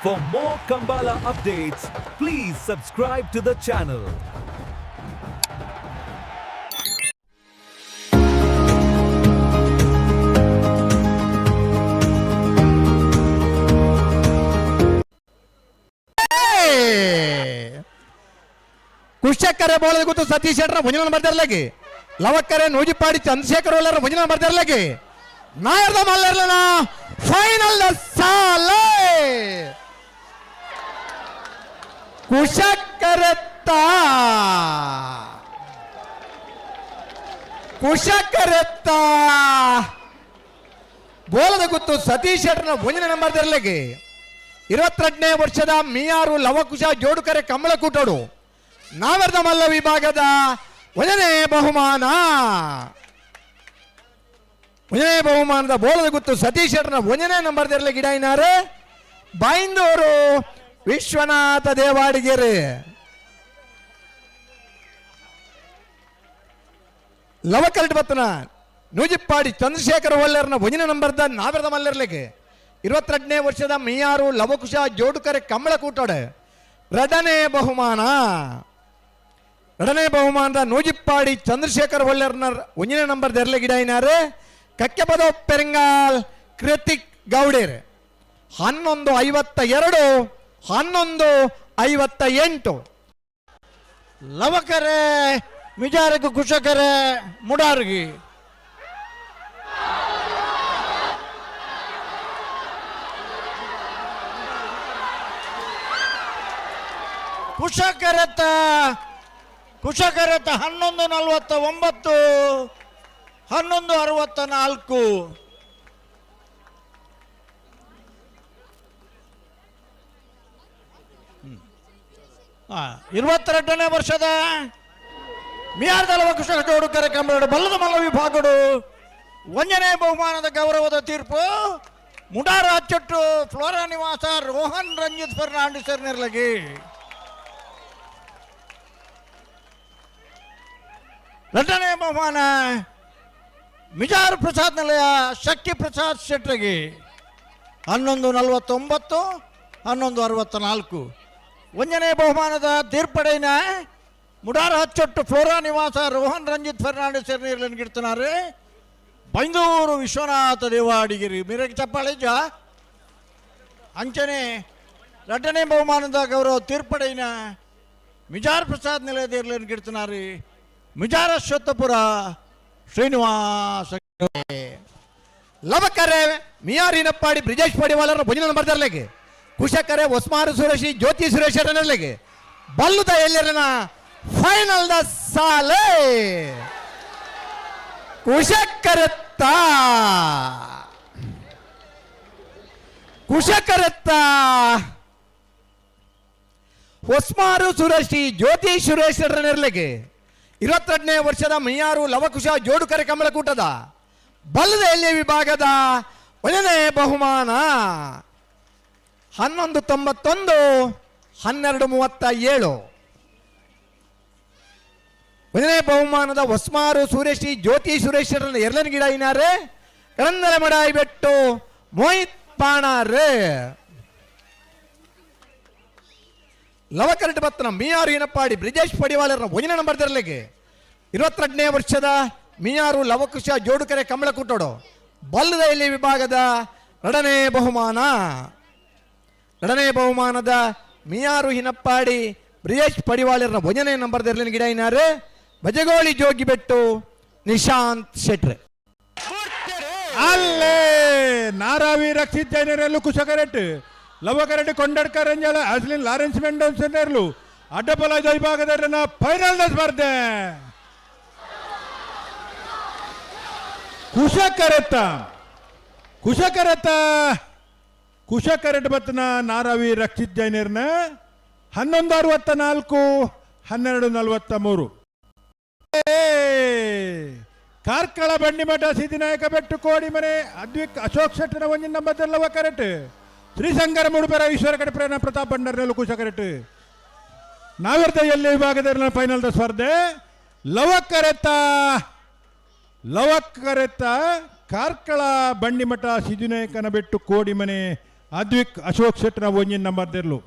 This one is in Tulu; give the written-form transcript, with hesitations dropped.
For more Kambala updates, please subscribe to the channel. ಕುಶಕ್ಕರೆ ಬೋಳದ ಗೊತ್ತು ಸತೀಶ್ ಶೆಟ್ಟರ ಭುಜನ ಬರ್ತಿರ್ಲಾಗಿ, ಲವಕ್ಕರೆ ನೂಜಿಪಾಡಿ ಚಂದ್ರಶೇಖರ್ ಒಲ್ಲರ ಭುಜನ ಬರ್ತಿರ್ಲಾಗಿ, ನಾಯರ್ದ ಮಲ್ಲರ್ಲನ ಫೈನಲ್ ಸಾಲೆ. ಕುಶಕ್ಕರೆತ್ತ, ಕುಶಕ್ಕರೆತ್ತ ಬೋಲದ ಗುತ್ತು ಸತೀಶ್ ಶೆಟ್ಟರ್ನ ಭುಜನ ನಂಬರ್ ಇರ್ಲಾಗಿ. 22ನೇ ವರ್ಷದ ಮಿಯಾರು ಲವಕುಶ ಜೋಡುಕರೆ ಕಮಲಕೂಟೋಡು ನಾವರ್ದ ಮಲ್ಲ ವಿಭಾಗದ ಒಂದನೇ ಬಹುಮಾನ. ಒಂದನೇ ಬಹುಮಾನದ ಬೋಲದ ಗುತ್ತು ಸತೀಶ್ ಶೆಟ್ಟರ್ನ ಒಂದನೇ ನಂಬರ್ ಇರಲಿ ಗಿಡ. ಬೈಂದೂರು ವಿಶ್ವನಾಥ ದೇವಾಡಿಗೆರೆ. ಲವಕಲ್ಟ್ ಬತ್ತನ ನೂಜಿಪ್ಪಾಡಿ ಚಂದ್ರಶೇಖರ ಒಲ್ಲೆರ್ನ ಒಂದನೇ ನಂಬರ್ದ ನಾವರದ ಮಲ್ಲರ್ಲಿಗೆ. 22ನೇ ವರ್ಷದ ಮಿಯಾರು ಲವಕುಶ ಜೋಡುಕರೆ ಕಮಲಕೂಟೋಡೆ ಎರಡನೇ ಬಹುಮಾನ. ಎರಡನೇ ಬಹುಮಾನದ ನೂಜಿಪ್ಪಾಡಿ ಚಂದ್ರಶೇಖರ್ ಒಲ್ಲೆರ್ನ ಒಂದನೇ ನಂಬರ್ ದೆರ್ಲೆ ಗಿಡ. ಕಕ್ಕೆಪದ ಪೆರಂಗಾಲ್ ಕೃತಿಕ್ ಗೌಡೇರ್. 11:52, 11:58. ಲವಕರೆ ಮಿಜಾರಗು, ಕುಶಕರೆ ಮುಡಾರ್ಗಿ. ಕುಶಕರತ, ಕುಶಕರತ 11:49, 11:64. 22ನೇ ವರ್ಷದ ಮಿಯಾರ್ದಲವ ಕುಶಕ ಜೋಡುಕರೆ ಕಂಬಳ ಬಲ್ಲದ ಮಲ್ಲ ವಿಭಾಗಡು ಒಂದನೇ ಬಹುಮಾನದ ಗೌರವದ ತೀರ್ಪು ಮುಡಾರ ಅಚ್ಚೊಟ್ಟು ಫ್ಲೋರಾ ನಿವಾಸ ರೋಹನ್ ರಂಜಿತ್ ಫರ್ನಾಂಡಿಸ್ ನಿರ್ಲಗಿ. ಎರಡನೇ ಬಹುಮಾನ ಮಿಜಾರ್ ಪ್ರಸಾದ್ ನಿಲಯ ಶಕ್ತಿ ಪ್ರಸಾದ್ ಶೆಟ್ಟಗಿ. 11:49, 11:64. ಒಂದನೇ ಬಹುಮಾನದ ತೀರ್ಪಡೈನ ಮುಡಾರ ಹಚ್ಚೊಟ್ಟು ಫ್ಲೋರಾ ನಿವಾಸ ರೋಹನ್ ರಂಜಿತ್ ಫರ್ನಾಂಡಿಸ್ ನೀರ್ಲನ್ ಬೈಂದೂರು ವಿಶ್ವನಾಥ ದೇವಾಡಿಗಿರಿ ಮೀರಗೆ ಚಪ್ಪಾಳೆ. ಅಂಚನೆ ಎರಡನೇ ಬಹುಮಾನದ ಗೌರವ ತೀರ್ಪಡೈನ ಮಿಜಾರ್ ಪ್ರಸಾದ್ ನಿಲಯದ ಗಿಡ್ತನಾರಿ ಮಿಜಾರ ಅಶ್ವತ್ಥಪುರ ಶ್ರೀನಿವಾಸ. ಲವಕರೆ ಮಿಯಾರಿನಪ್ಪಾಡಿ ಬ್ರಿಜೇಶ್ ಪಡಿವಾಲರ ಭುಜನ ನಂಬರ್ ದರ್ಲೆಗೆ. ಕುಶಕರೆ ಒಸ್ಮಾರು ಸುರೇಶಿ ಜ್ಯೋತಿ ಸುರೇಶರನಲ್ಲಿಗೆ ಬಲ್ಲುದ ಎಲ್ಲರನ ಫೈನಲ್ the ಸಾಲೆ. ಕುಶಕರತ್ತ, ಕುಶಕರತ್ತ ಹೊಸ್ಮಾರು ಸುರೇಶಿ ಜ್ಯೋತಿ ಸುರೇಶರನೆರ್ಲೆಗೆ. 22ನೇ ವರ್ಷದ ಮೈಯಾರು ಲವಕುಶ ಜೋಡುಕರೆ ಕಮಲಕೂಟದ ಬಲ್ಲದ ಎಲ್ಲಿ ವಿಭಾಗದ ಒಂದನೇ ಬಹುಮಾನ. 11:91, 12:37. ಒಂದನೇ ಬಹುಮಾನದ ಹೊಸ್ಮಾರು ಸುರೇಶಿ ಜ್ಯೋತಿ ಸುರೇಶರನ್ನ ಎರಲನ ಗಿಡ ಇನಾರೆ ಕರಂದಲ ಮಡಾಯಿ ಬೆಟ್ಟು ಮೋಹಿತ್ ಪಾಣಾರೆ. ಲವಕರಟ್ ಬತ್ತನ ಮಿಯಾರು ಏನಪ್ಪಾಡಿ ಬ್ರಿಜೇಶ್ ಪಡಿವಾಲರ ಒಂದನೇ ನಂಬರ್ ದರ್ಲೆಗೆ. 22ನೇ ವರ್ಷದ ಮಿಯಾರು ಲವಕುಶ ಜೋಡುಕರೆ ಕಮಲಕೂಟೋಡು ಬಲ್ಲದ ಎಲ್ಲಿ ವಿಭಾಗದ ಎರಡನೇ ಬಹುಮಾನ. ಎರಡನೇ ಬಹುಮಾನದ ಮಿಯಾರು ಹಿನಪ್ಪಾಡಿ ಬ್ರಿಜೇಶ್ ಪಡಿವಾಳರ ಒಂದನೇ ನಂಬರ್ ದರ್ಲಿನ ಗಿಡ ಇನಾರೆ ಬಜಗೋಳಿ ಜೋಗಿಬೆಟ್ಟು ನಿಶಾಂತ್ ಶೆಟ್ರೆ. ಅಲ್ಲೇ ನಾರಾವಿ ರಕ್ಷಿತ್ ಜೈನರಲ್ಲೂ ಕುಶಕರೆಟ್ ಲವಕರೆಟ್ ಕೊಂಡಡ್ಕ ರಂಜಾಳ ಅಸ್ಲಿನ್ ಲಾರೆನ್ಸ್ ಮೆಂಡೋನ್ಸನ್ನೆರ್ಲು ಅಡ್ಡಪಲ ವಿಭಾಗದ ಫೈನಲ್ ಸ್ಪರ್ಧೆ. ಕುಶಕರೆತ್ತ, ಕುಶಕರೆತ್ತ, ಕುಶಕರೆಟ್ ಬತ್ತನ ನಾರಾವಿ ರಕ್ಷಿತ್ ಜೈನರ್ನ 11:64, 12:43. ಕಾರ್ಕಳ ಬಂಡಿಮಠ ಸಿದ್ದಿನಾಯಕ ಬೆಟ್ಟು ಕೋಡಿಮನೆ ಅದ್ವಿಕ್ ಅಶೋಕ್ ಶೆಟ್ಟನ ಒಂಜಿನ ನಂಬರ್ ಲವ ಕರೆಟ್. ಶ್ರೀಶಂಕರ ಮುಡುಪೆರ ಈಶ್ವರ ಕಡೆ ಪ್ರೇರಣ ಪ್ರತಾಪ್ ಬಂಡರ್ನಲ್ಲೂ ಕುಶ ಕರೆಟ್. ನಾವಿರ್ದ ಎಲ್ಲಿ ವಿಭಾಗದ ಫೈನಲ್ ಸ್ಪರ್ಧೆ. ಲವಕರೆತ್ತ, ಲವಕರೆತ್ತ ಕಾರ್ಕಳ ಬಂಡಿಮಠ ಸಿದ್ದಿನಾಯಕನ ಬೆಟ್ಟು ಕೋಡಿಮನೆ ಅದ್ವಿಕ್ ಅಶೋಕ್ ಶೆಟ್ಟನ ಒಂಜಿನ ನಂಬರ್ ದೆರ್ಲು.